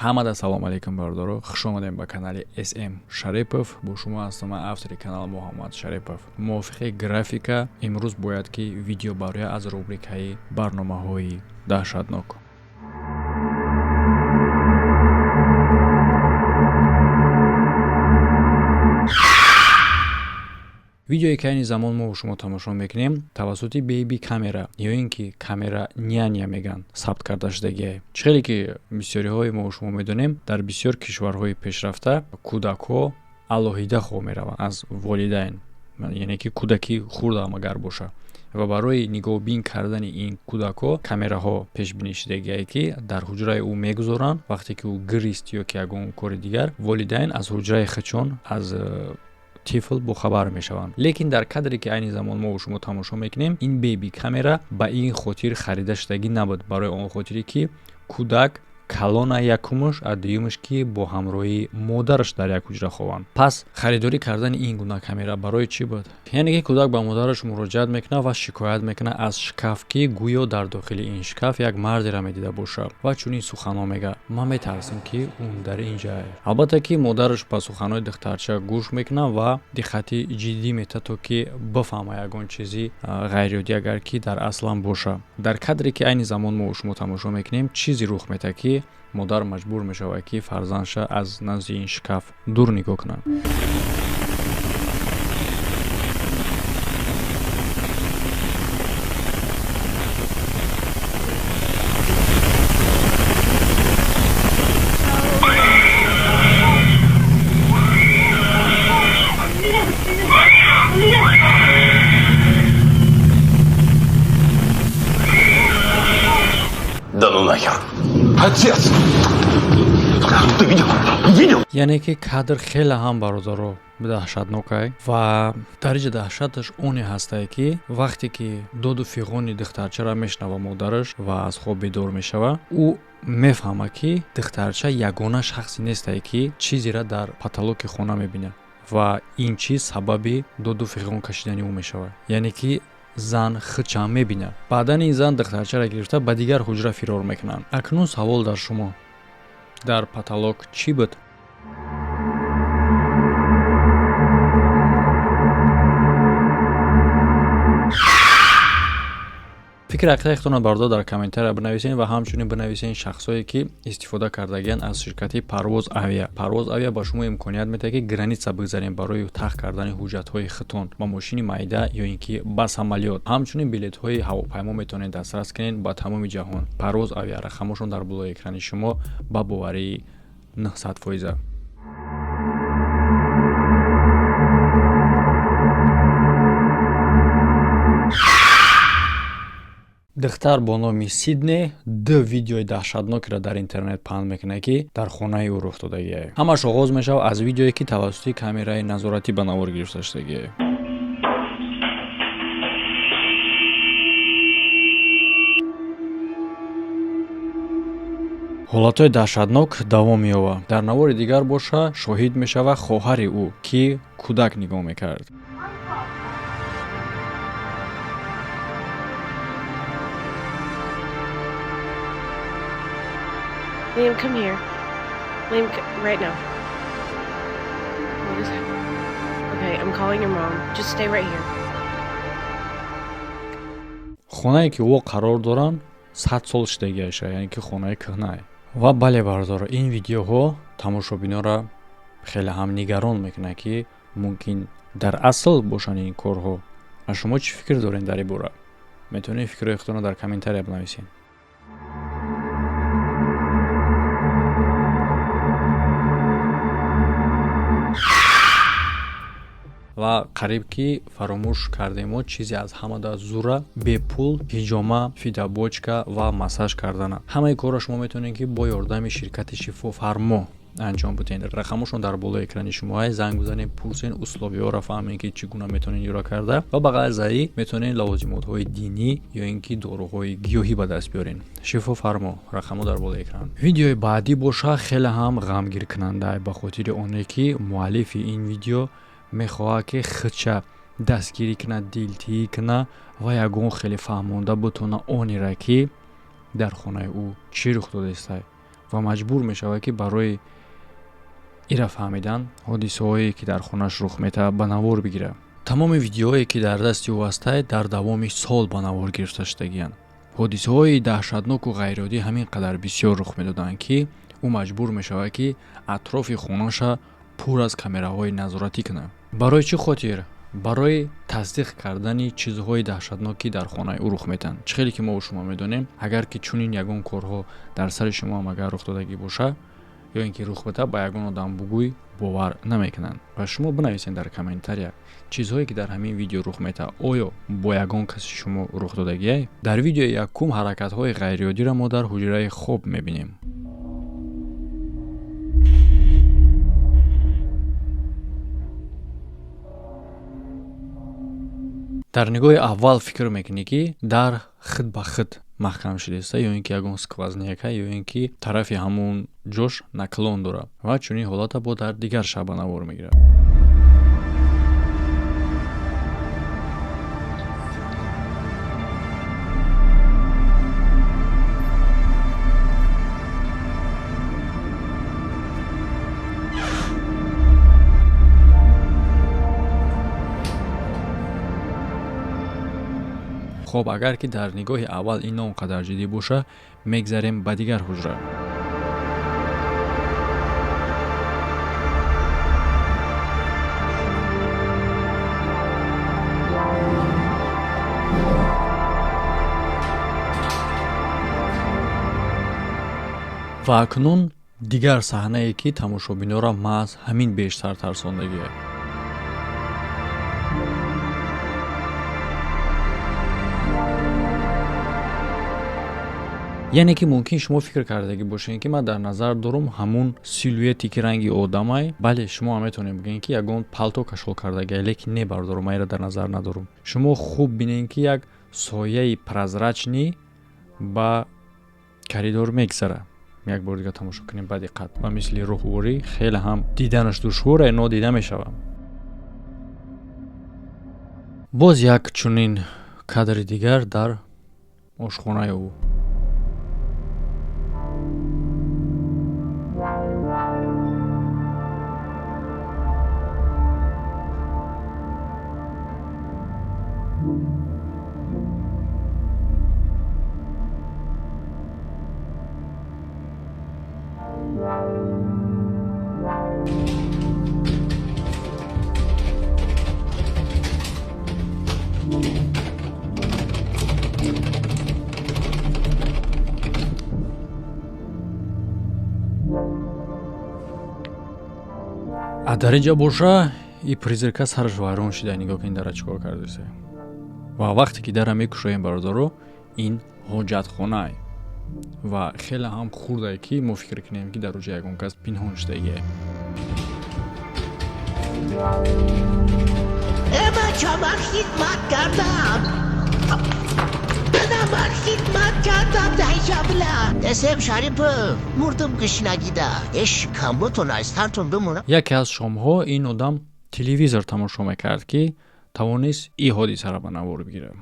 Ҳамада салом алейкум, бародаро, хуш омадем ба канали СМ Шарипов. Бо шумо ҳастам ман, автори канал Муҳаммад Шарипов. Мувофиқи графика имрӯз бояд ки видео бароя аз рубрикаи барномаҳои даҳшатнок. Видеое ки айни замон мо шумо тамошо мекунем, тавассути бейби камера ё ин ки камера няня меган сабт карда шудагиае. Чӣ хеле ки бисёриҳои мо шумо медонем, дар бисёр кишварҳои пешрафта кӯдакҳо алоҳида хоб мераванд аз волидайн, яъне ки кӯдаки хурдам агар боша, ва барои нигоҳбин кардани ин кӯдакҳо камераҳо пешбинӣ шудагиае, ки дар ҳуҷраи ӯ мегузоранд. Вақте ки ӯ гирист ё ки ягон кори дигар, волидайн аз ҳуҷраи худшон аз тифл бохабар мешаванд. Лекин дар кадре ки айни замон мо шумо тамошо мекунем, ин беби камера ба ин хотир харида шудагӣ набуд, барои он хотире ки кӯдак калона якумаш, а дуюмаш ки бо ҳамроҳии модараш дар як ҳуҷра хованд. Пас харидорӣ кардани ин гуна камера барои чӣ буд? Яъне ки кӯдак ба модараш муроҷиат мекунад ва шикоят мекунад аз шкаф, ки гӯё дар дохили ин шкаф як мардеро медида бошад ва чунин суханҳо мегӯяд: «Ман метарсам, ки ӯ дар ин ҷае». Албатта ки модараш ба суханҳои духтарча гӯш мекунад ва диққати ҷиддӣ метаҳад, то ки бифаҳма ягон чизи ғайриоддӣ агар ки дар аслам бошад. Дар кадре ки айни замон мо шумо тамошо мекунем, чизе рух метаҳад, ки модар маҷбур мешавад, ки фарзандша аз назди ин шкаф дур нигоҳ кунад. Да ну нахер! Отец! Ты видел? Видел? Яъне ки кадр хеле ҳам, бародаро, даҳшатнокай ва дариҷа даҳшаташ оне ҳастае, ки вақте ки доду фиғони духтарчаро мешунава модараш ва аз хоб бедор мешава, ӯ мефаҳмад, ки духтарча ягона шахсе нестае, ки чизеро дар потолоки хона мебинад ва ин чиз сабаби доду фиғон кашидани ӯ мешавад. Яъне ки зан худшам мебинад. Баъдан ин зан духтарчаро гирифта ба дигар ҳуҷра фирор мекунанд. Акнун савол дар шумо: дар потолок чӣ буд? Фикри ақидаи худтонро, бародар, дар комментария бинависед ва ҳамчунин бинависед шахсое, ки истифода кардагианд аз ширкати Парвоз Авиа. Парвоз Авиа ба шумо имконият медиҳад, ки граница бигзарем барои тах кардани ҳуҷҷатҳои худтон ба мошини майда ё ин ки ба самолёт. Ҳамчунин билетҳои ҳавопаймо метавонед дастрас кунед ба тамоми ҷаҳон. Парвоз Авиа, рақамошон дар болои экрани шумо, ба боварии 900 фоиза. Духтар бо номи Сидне ду видеои даҳшатнокеро дар интернет паҳн мекунад, ки дар хонаи ӯ рух додагиае. Ҳамаш оғоз мешавад аз видеое, ки тавассути камераи назоратӣ ба навор гирифта шудагиае. Ҳолатҳои даҳшатнок давом меёбад. Дар навори дигар боша, шоҳид мешавад хоҳари ӯ, ки кӯдак нигоҳ мекард. Liam, come here. Liam, right now. What is happening? Okay, I'm calling your mom. Just stay right here. Хонае, ки ӯ қарор доранд, 100 сол шудагиаша, яъне ки хонаи кӯҳнае. Ва бале, бародаро, ин видеоҳо тамошобинонро хеле ҳам нигарон мекунад, ки мумкин дар асл бошанд ин корҳо. А шумо чӣ фикр доред дар ин бора? Метавонед фикрҳои худтонро дар комментария бинависед. Ва қариб ки фаромӯш кардемо чизе аз ҳамада зура: бепул ҳиҷома, фитобочка ва массаж кардана. Ҳамаи корро шумо метавонед, ки бо ёрдами ширкати Шифофармо анҷом бидиҳед. Рақамошон дар болои экрани шумо, занг бизанед, пурсен, условиҳоро фаҳмед, ки чӣ гуна метавонед иҷро карда ва ба ғайр аз метавонед лавозимотҳои динӣ ё ин ки доруҳои гиёҳӣ ба даст биёред. Шифофармо, рақамҳо дар болои экран. Видеои баъдӣ боша, хеле ҳам ғамгиркунанда, ба хотири оне ки муаллифи ин видео мехоҳад, ки худша дастгирӣ кунад, дилтиҳӣ кунад ва ягон хеле фаҳмонда бутона онеро, ки дар хонаи ӯ чӣ рух додаистай. Ва маҷбур мешавад, ки барои ира фаҳмидан ҳодисаҳое, ки дар хонааш рух метавад, ба навор бигирад. Тамоми видеоҳое, ки дар дасти ӯ ҳастад, дар давоми сол ба навор гирифта шудагианд. Ҳодисаҳои даҳшатноку ғайриоддӣ ҳамин қадар бисёр рух медоданд, ки ӯ маҷбур мешавад, ки атрофи хонаша пур аз камераҳои назоратӣ кунад. Барои чӣ хотир? Барои тасдиқ кардани чизҳои даҳшатнок, ки дар хонаи ӯ рух метаҳанд. Чӣ хеле ки мо шумо медонем, агар ки чунин ягон корҳо дар сари шумо ҳам агар рух додагӣ боша ё ин ки рух бида, ба ягон одам бугӯй, бовар намекунанд. Ва шумо бинависед дар комментария, чизҳое, ки дар ҳамин видео рух метаҳад, оё бо ягон каси шумо рух додагиай? Дар видеои якум ҳаракатҳои ғайриоддиро мо дар ҳуҷраи хоб мебинем. Дар нигоҳи аввал фикр мекунӣ, ки дар худ ба худ маҳкам шудааста, ё ин ки ягон сквозняка, ё ин ки тарафи ҳамун ҷош наклон дорад. Ва чунин ҳолата бо дар дигар шаб ба навор мегирад. Хоб, агар ки дар нигоҳи аввал ин он қадар ҷиддӣ боша, мегзарем ба дигар ҳуҷра. Ва акнун дигар саҳнае, ки тамошобинора маҳз ҳамин бештар тарсондагие. Яъне ки мумкин шумо фикр кардагӣ бошед, ки ман дар назар дорум ҳамун силуэте, ки ранги одамай. Бале, шумо ҳам метавонед бигӯед, ки ягон палто кашол кардагиай, лекин не, бардорум, ман инро дар назар надорум. Шумо хуб бинед, ки як сояи прозрачный ба коридор мегзара. Як бор дигар тамошо кунем ба диққат. Ба мисли рӯҳворӣ хеле ҳам диданаш душворе, нодида мешавад. Боз як чунин кадри дигар дар ошхонаи ӯ. А дар инҷа боша, и призрака сараш вайрон шуда. Нигоҳ кунед, дара чӣ кор кардааст. Ва вақте ки дара мекушоем, бародаро, ин ҳоҷатхонае ва хеле ҳам хурдае, ки мо фикр кунем, ки дар оҷа ягон кас пинҳон шудагие. Бача, ман хидмат кардам. Ман хидмат кардам дар ҷабла. Десем Шарипов, мурдум гушнагида. Эш камботон аз тартон бимонам. Яке аз шомҳо ин одам телевизор тамошо мекард, ки тавонист ин ҳодисаро ба навор бигирад.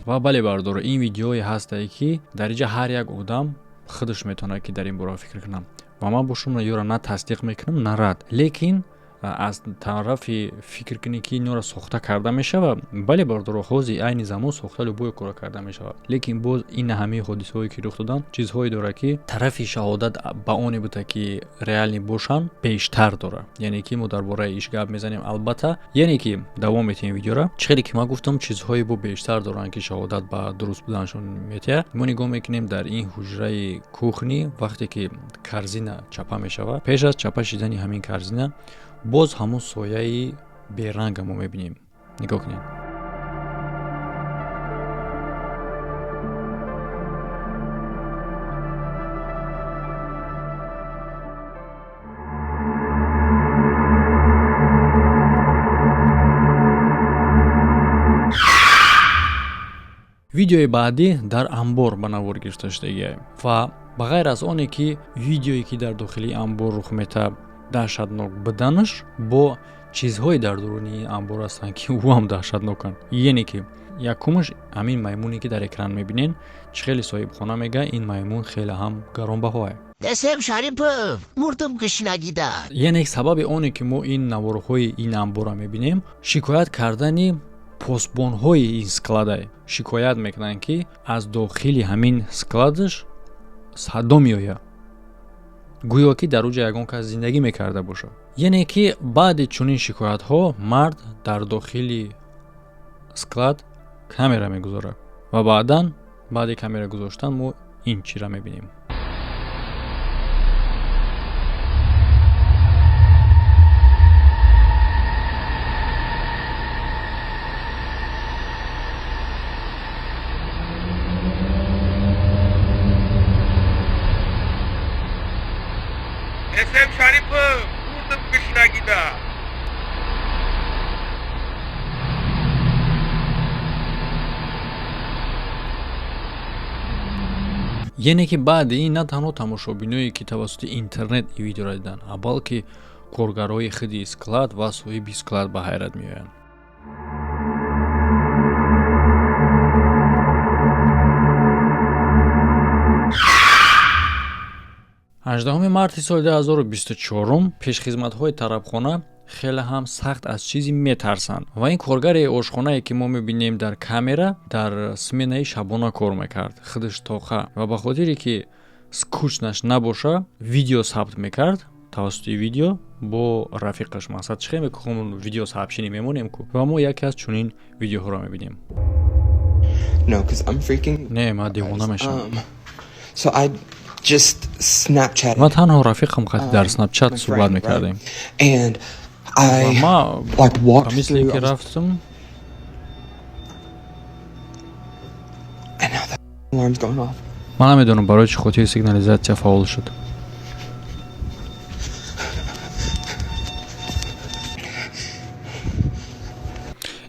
Ва бале, бародаро, ин видеое ҳастае, ки дар инҷа ҳар як одам худаш метавонад, ки дар ин бора фикр кунам. Ва ман бо шумо ёро на тасдиқ мекунам, на рад, лекин аз тарафи фикр кунӣ, ки инора сохта карда мешавад. Бале, бародаро, ҳозир айни замон сохта любое кора карда мешавад, лекин боз ин ҳамаи ҳодисаҳое, ки рух доданд, чизҳое дорад, ки тарафи шаҳодат ба оне буда, ки реальный бошанд, бештар дорад. Яъне ки мо дар бораи иш гап мезанем, албатта. Яъне ки давом метиҳем видеора. Чӣ хеле ки ман гуфтам, чизҳое бо бештар доранд, ки шаҳодат ба дуруст буданашон метиҳад. Мо нигоҳ мекунем, дар ин ҳуҷраи кухни вақте ки корзина чапа мешавад, пеш аз чапа шидани ҳамин корзина боз ҳамон сояи беранга мо мебинем. Нигоҳ кунед. Видеои баъдӣ дар амбор ба навор гирифта шудагиа ва Ба ғайр аз оне ки видеое, ки дар дохили амбор рух метаҳад, даҳшатнок буданаш, бо чизҳое дар дуруни ин амбор ҳастанд, ки ӯ ҳам даҳшатноканд. Яъне ки якумаш ҳамин маймуне, ки дар экран мебинен. Чӣ хеле соҳибхона мега, ин маймун хеле ҳам гаронбаҳоае. Десем Шарипов, мурдум гушнагида. Яъне сабаби оне ки мо ин наворҳои ин амборро мебинем, шикоят кардани посбонҳои ин складае. Шикоят мекунанд, ки аз дохили ҳамин складаш садо меояд, гӯё ки дар уҷа ягон кас зиндагӣ мекарда бошад. Яъне ки баъди чунин шикоятҳо мард дар дохили склад камера мегузорад ва баъдан, баъди камера гузоштан, мо ин чиро мебинем. Эсем Шарипов, мурдум гушнагида. Яъне ки баъди ин на танҳо тамошобиное, ки тавассути интернет ин видеоро диданд, а балки коргарҳои худи склад ва соҳиби склад ба ҳайрат меоянд. 18 марти соли 2024 пешхизматҳои тарабхона хеле ҳам сахт аз чизе метарсанд ва ин коргари ошхонае, ки мо мебинем дар камера, дар сменаи шабона кор мекард, худаш тоқа, ва ба хотире ки скучно ш набоша, видео сабт мекард тавассути видео бо рафиқаш. Мақсад чӣ хел видео сообщение мемонем ку, ва мо яке аз чунин видеоҳоро мебинем. No, 'cause I'm freaking. Не, ман девона мешавам. So I just Snapchat. Ма танҳо рафиқам қати дар Snapchat суҳбат мекардем. And I ма ба мисле ки рафтам. And now the alarm's going off. Ман намедонам, барои чӣ хотири сигнализатсия фаъол шуд.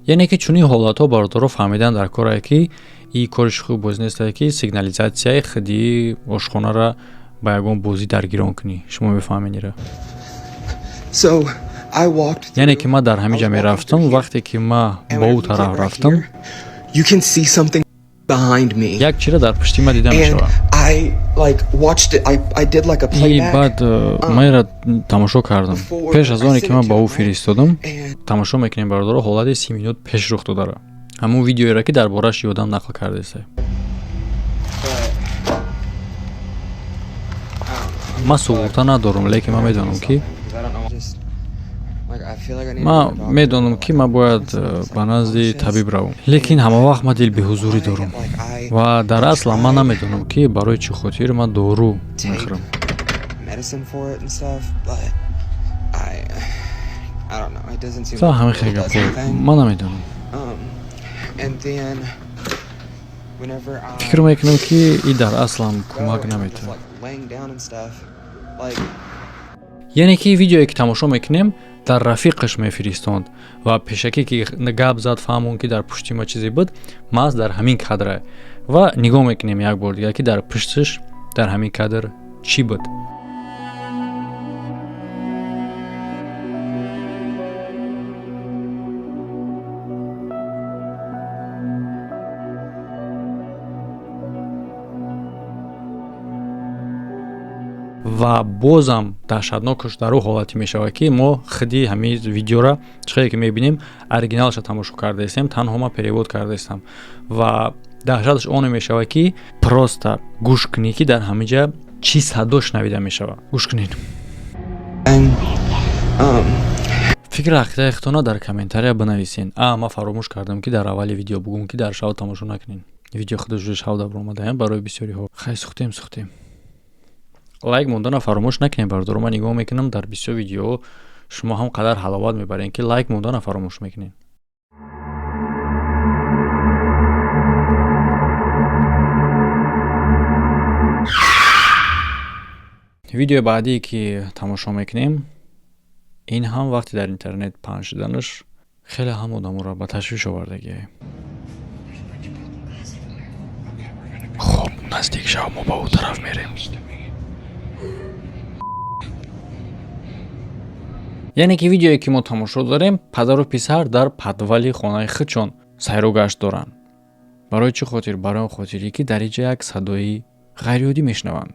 Яъне ки чунин ҳолатҳо, бародаро, фаҳмидан дар корае, ки и кори шӯхӣ бозӣ нестае, ки сигнализатсияи худи ошхонара ба ягон бозӣ даргирон кунӣ. Шумо мефаҳмед ира. So I walked Яъне ки ман дар ҳамин ҷа мерафтам. Вақте ки ман ба ӯ тараф рафтам, You can see something behind me. як чира дар пушти ман дида And мешавад. I like watched it. I did like a И playback. баъд ман инра тамошо кардам пеш аз оне ки ман ба ӯ фиристодам. And Тамошо мекунем, бародаро, ҳолати 30 минут пеш рух додара, ҳамун видеоеро, ки дар борааш ёдам нақл кардааст. Ман суғурта надорам, лекин ман медонам ки I don't know. Just like I feel like I need ман to go to a doctor. медонам, ки ман бояд ба назди табиб равам, лекин ҳама вақт ман дилбеҳузурӣ дорам Like I ва дар асл ман намедонам, ки барои чӣ хотир ман дору мехӯрам. Medicine for it and stuff, but I don't know. It doesn't seem Са like ҳамин it хел really does гапҳо. anything. Ман намедонам. And then whenever I Фикр мекунам, ки и дар аслам go кӯмак and I'm just, наметавад. like laying down and stuff, like Яъне ки видеое, ки тамошо мекунем, дар рафиқаш мефиристонд ва пешакӣ ки гап зад, фаҳмон, ки дар пушти ма чизе буд, маҳз дар ҳамин кадра. Ва нигоҳ мекунем як бор дигар, ки дар пушташ дар ҳамин кадр чӣ буд. Ва бозам даҳшатнокаш дар ӯ ҳолате мешавад, ки мо худи ҳамин видеора, чихеле ки мебинем, оригиналша тамошо кардаистем, танҳо ман перевод кардаистам. Ва даҳшаташ оне мешавад, ки просто гӯш кунӣ, ки дар ҳамин ҷа чӣ садо шунавида мешавад. Гӯш кунед. And Фикри ақидаи худтона дар комментария бинависен. А ман фаромӯш кардам, ки дар аввали видео бугум, ки дар шав тамошо накунед. Видео худаш уже шав даромадаям барои бисёриҳо. Хай, сухтем, сухтем. Лайк мондана фаромӯш накунед, бародаро. Ман нигоҳ мекунам, дар бисёр видеоҳо шумо ҳам қадар ҳаловат мебаред, ки лайк мондана фаромӯш мекунед. Видеои баъдие, ки тамошо мекунем, ин ҳам вақте дар интернет паҳн шуданаш хеле ҳам одаморо ба ташвиш овардагиа. Хоб Наздик шав, мо ба ӯ тараф мерем. Яъне ки видеое, ки мо тамошо дорем, падару писар дар подвали хонаи худшон сайру гашт доранд. Барои чӣ хотир? Барои он хотире, ки дар инҷа як садои ғайриоддӣ мешунаванд.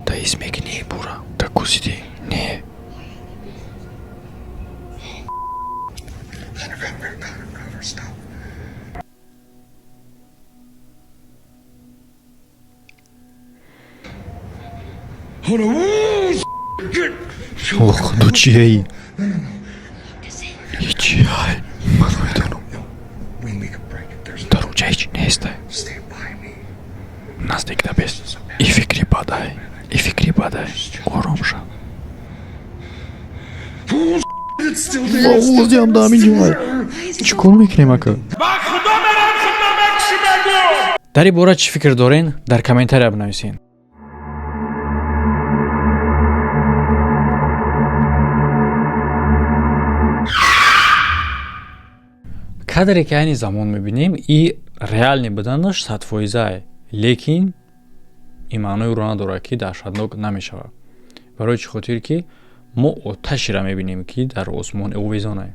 Та ҳис мекунӣ, бура та кусидӣ? Не. Cover, cover, cover, stop. Hold on. О, худо, чияи? Чияй, ман намедонам. We make a break. There's Дар онҷа ҳеҷ нестай. Stay by me. Наздик дабес. И фикри бадай, и фикри бадай, ором шав. It's still there. Овозиам да ҳамин ҷой. Чӣ кор мекунем, ака? Дар ин бора чӣ фикр дорен, дар комментария бинависен. Кадре, ки айни замон мебинем, и реальный буданаш 100%-ае, лекин ин маънои ӯро надорад, ки даҳшатнок намешавад. Барои чӣ хотир ки мо оташеро мебинем, ки дар осмон овезонае.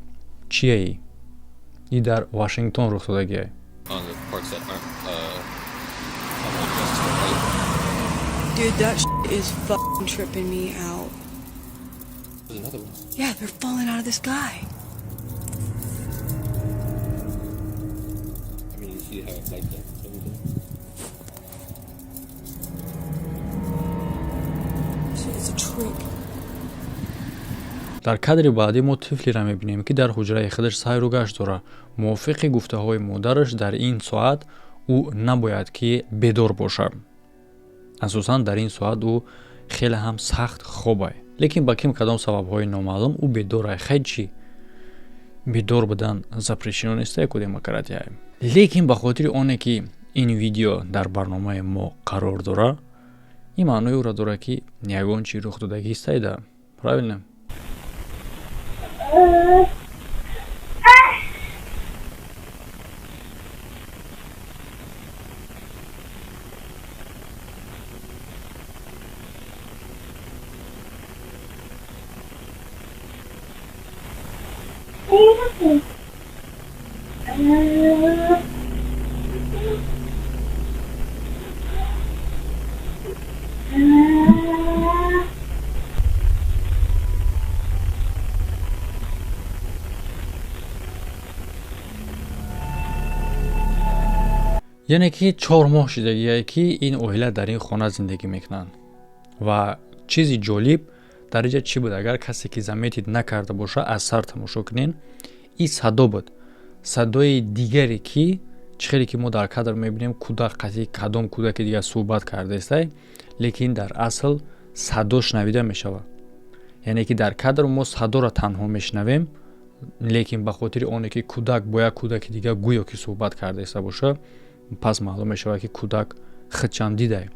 Чияи и? Дар Вашингтон рух додагиае. On the parts that aren't just to the right. Dude, that is fucking tripping me out. There's another one. Yeah, they're falling out of the sky. I mean, you see how it lights up everything. Shit is a trip. Дар кадри баъдӣ мо тифлеро мебинем, ки дар ҳуҷраи худаш сайру гашт дорад. Мувофиқи гуфтаҳои модараш, дар ин соат ӯ набояд ки бедор бошад. Асосан дар ин соат ӯ хеле ҳам сахт хобай, лекин ба ким кадом сабабҳои номаълум ӯ бедорай. Хай, чӣ, бедор будан запрещено нестае ку, демократия. Лекин ба хотири оне ки ин видео дар барномаи мо қарор дорад, ин маънои ӯро дорад, ки ягон чи рух додагистайда, правильно? Яъне ки 4 моҳ шидагие, ки ин оила дар ин хона зиндагӣ мекунанд. Ва чизи ҷолиб дар инҷа чӣ буд? Агар касе ки заметить накарда боша, аз сар тамошо кунен. Ин садо буд, садои дигаре, ки чӣ хеле ки мо дар кадр мебинем, кӯдак қатъи кадом кӯдаки дигар суҳбат кардаистай, лекин дар асл садо шунавида мешавад. Яъне ки дар кадр мо садоро танҳо мешунавем, лекин ба хотири оне ки кӯдак бо як кӯдаки дигар гӯё ки суҳбат кардаиста боша, пас маълум мешавад, ки кӯдак худшам дидае.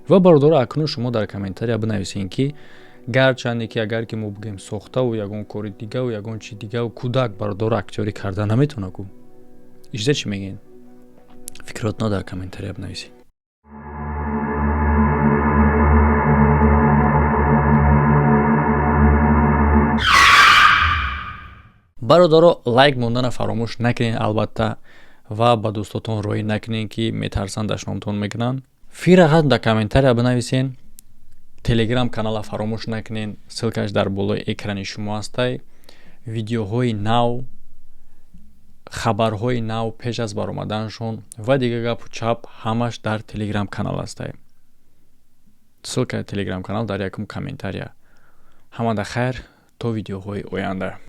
Ва бародаро, акнун шумо дар комментария бинависен, ки гарчанде ки агар ки мо бигӯем сохтаву ягон кори дигаву ягон чи дигаву, кӯдак, бародаро, актёрӣ карда наметавона ку. Ишда чӣ мегӯен? Фикротно дар комментария бинависед. Бародаро, лайк мондана фаромӯш накунед, албатта, ва ба дӯстотон роҳӣ накунед, ки метарсанд, дашномтон мекунанд. Фирақат дар комментария бинависен. Телеграм канала фаромӯш накунед, ссылкаш дар болои экрани шумо ҳастай. Видеоҳои нав, хабарҳои нав пеш аз баромаданашон ва дигар гапу чап ҳамаш дар телеграм канал ҳастай. Ссылкаи телеграм канал дар якум комментария. Ҳамада хайр, то видеоҳои оянда.